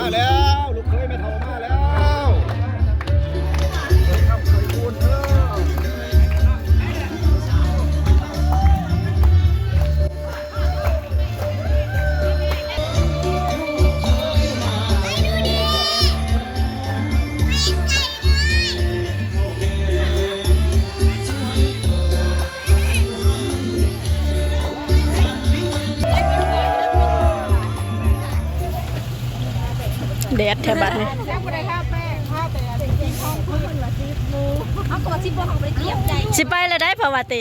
ມາແລ້ວ ລູກເຂີຍແມ່ເຖົ້າມາແລ້ວ ເຂີຍຄຳເຂີຍຄູນເດີ. ແດດແທ້ບັດນີ້ ຊິໄປແລ້ວໄດ໋ ເຂົາວ່າຕິ.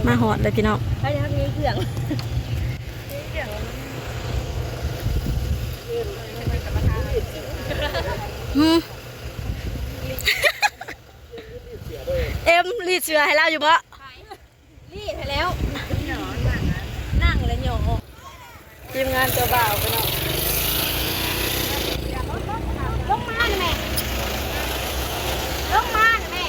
ມາຮອດແລ້ວພີ່ນ້ອງ ໄປຍັງມີເຄື່ອງ ຫືມ ເອັມ ລີດເສື້ອໃຫ້ລາວຢູ່ບໍ່? ລີດໃຫ້ແລ້ວ ນັ່ງແລ້ວຫຍໍ້. ທີມງານເຈົ້າບ່າວພີ່ນ້ອງ ລົງມາແມ່ ລົງມາແມ່.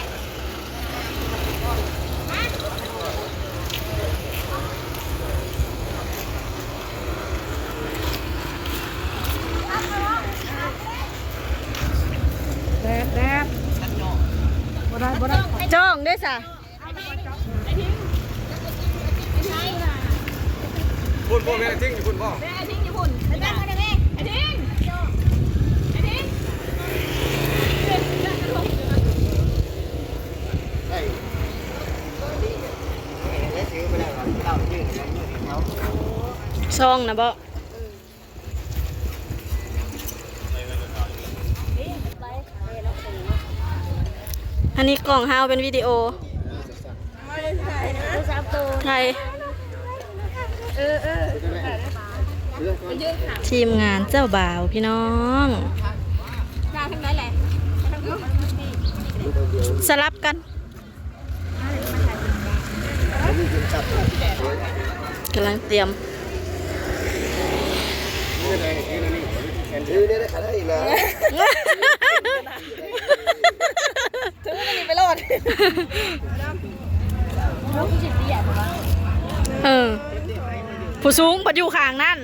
ແດດ ແດດ ບໍ່ໄດ້ ບໍ່ໄດ້ ຈ້ອງເດ້ຊະ. ພຸ້ນບໍ່ ແມ່ທິງຢູ່ພຸ້ນບໍ່? ແມ່ທິງຢູ່ພຸ້ນ ໄປແມ່ ໄປແມ່ ໄອ້ທິງ ໄອ້ທິງ. ຊອງນະບໍ? ອັນນີ້ກ້ອງເຮົາເປັນວິດີໂອ ໄທ ທີມງານເຈົ້າບ່າວພີ່ນ້ອງ ສະຫຼັບກັນ. ກຳລັງຕຽມ ຖືອັນນີ້ໄປໂລດ ເອີ ຜູ້ສູງພັດຢູ່ຂ້າງນັ້ນ.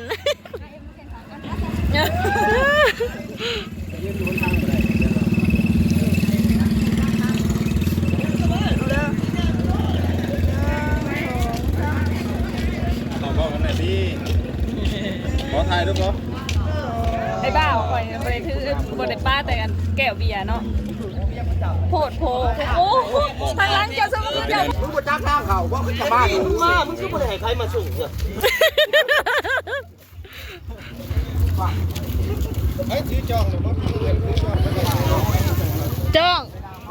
ຂໍຖ່າຍຮູບບໍ່? ໄອ້ບ່າວ ຂ້ອຍບໍ່ໄດ້ຖື ບໍ່ໄດ້ປາແຕ່ອັນແກ້ວເບຍເນາະ. ໂພດໂພ ໂອ້ ທາງຫຼັງເຈົ້າ ເຈົ້າ ເຈົ້າ ມຶງບໍ່ຈັກທາງເຂົ້າບໍ່? ຄືຈະມາ ມຶງມາ ມຶງຄືບໍ່ໄດ້ໃຫ້ໃຜມາສົ່ງເທື່ອ. ໄປຖືຈ້ອງເລີຍບໍ່? ຈ້ອງ ເ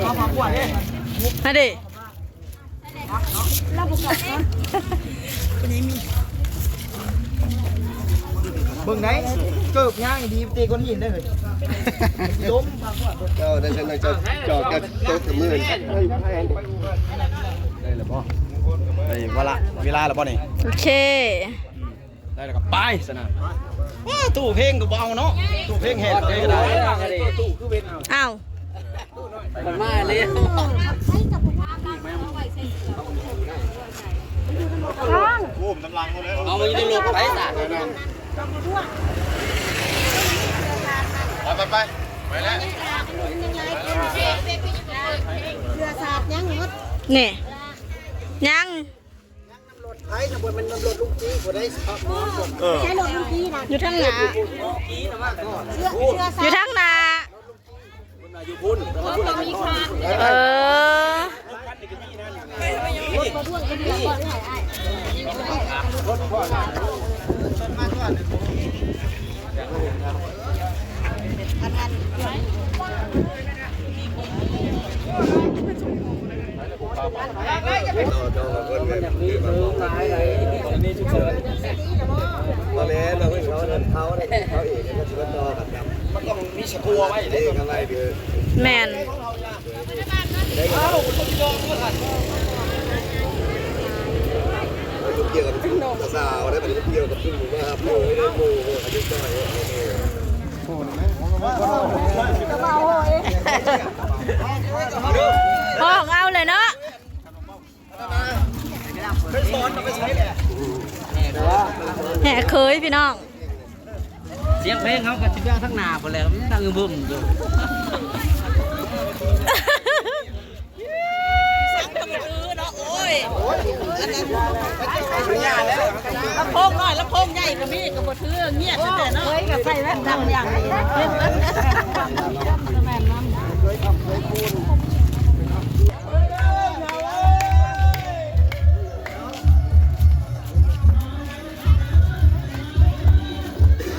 ອົາມາຂວດເດ້ ຫັ້ນເດ້. ເບິ່ງໄດ ເກີບຍ່າງດີເຕະກ້ອນຫີນໄດ້ເລີຍ ລົ້ມ. ເຈົ້າໄດ້ຊັ້ນ ເຈົ້າ ເຈົ້າ ເຈົ້າຕົກກັບມື ໄດ້ແລ້ວບໍ່? ໄດ້ວາລະ ເວລາແລ້ວບໍ່ນີ້? ໂອເຄ. ໄດ້ແລ້ວກໍໄປຊັ້ນນະ. ວ້າ ຕູ້ເພງກໍບໍ່ເອົາເນາະ ຕູ້ເພງແຮງເດ້. ອ້າວ ມັນມາແລ້ວ ໂອ້ ມັນນຳຫຼັງເອົາມາຢູ່ໃນລົດໄປຊະ. ໄປ ໄປ ໄປ ໄປແລ້ວ ເຫຼືອສາດຍັງໝົດ ນີ້ ຍັງ ໄປນະ ບໍ່ແມ່ນນຳລົດລຸງຈີ່ຜູ້ໃດ ເອີ ໃຊ້ລົດລຸງຈີ່ນະ ຢູ່ທາງໜ້າ ຢູ່ທາງໜ້າ ເອີ แม่น ຫ້ອງເອົາເລີຍເນາະ ແຫ່ເຂີຍພີ່ນ້ອງ. ສຽງເພງເຮົາກໍຊິໄປທາງໜ້າພຸ້ນແຫຼະ ມັນດັງບຶ້ມຢູ່. ລຳໂພງນ້ອຍ ລຳໂພງໃຫຍ່ກໍມີ ກໍບໍ່ຖື ງຽບແທ້ເນາະ. ເຄີຍກໍໃສ່ແວ່ນດຳຢ່າງດີ. ມ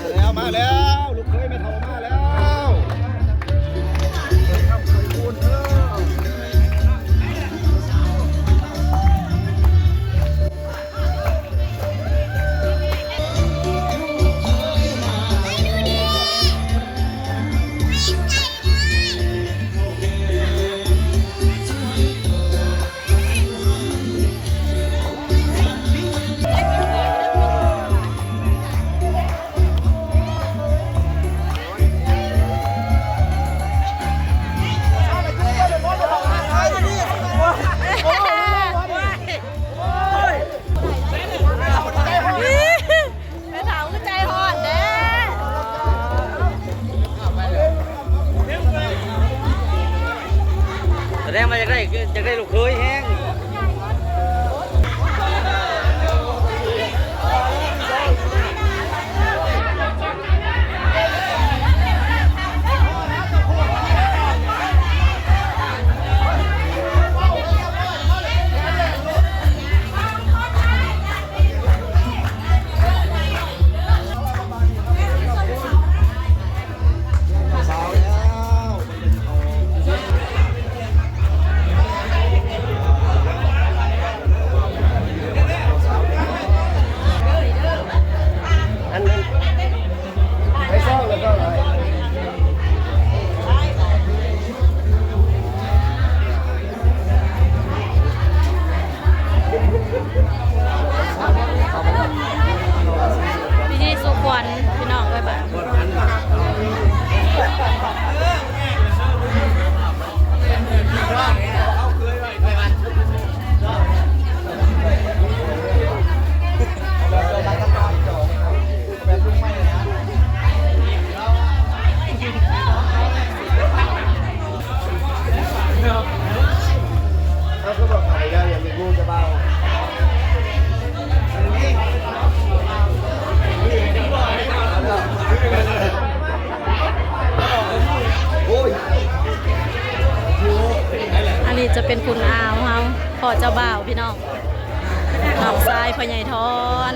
າແລ້ວ ມາແລ້ວ ລູກເຂີຍແມ່ເຖົ້າມາແລ້ວ. ແມ່ເຖົ້າຄືໃຈຮ້ອນແທ້. ສະແດງວ່າຢາກໄດ້ ຢາກໄດ້ລູກເຂີຍແຮງ. ພິທີສູ່ຂວັນພີ່ນ້ອງເອີຍ ບາດ ອັນນີ້ຈະເປັນຄຸນອາວເຮົາ ພໍ່ເຈົ້າບ່າວພີ່ນ້ອງ. ນ້ອງຊາຍພໍ່ໃຫຍ່ທອນ.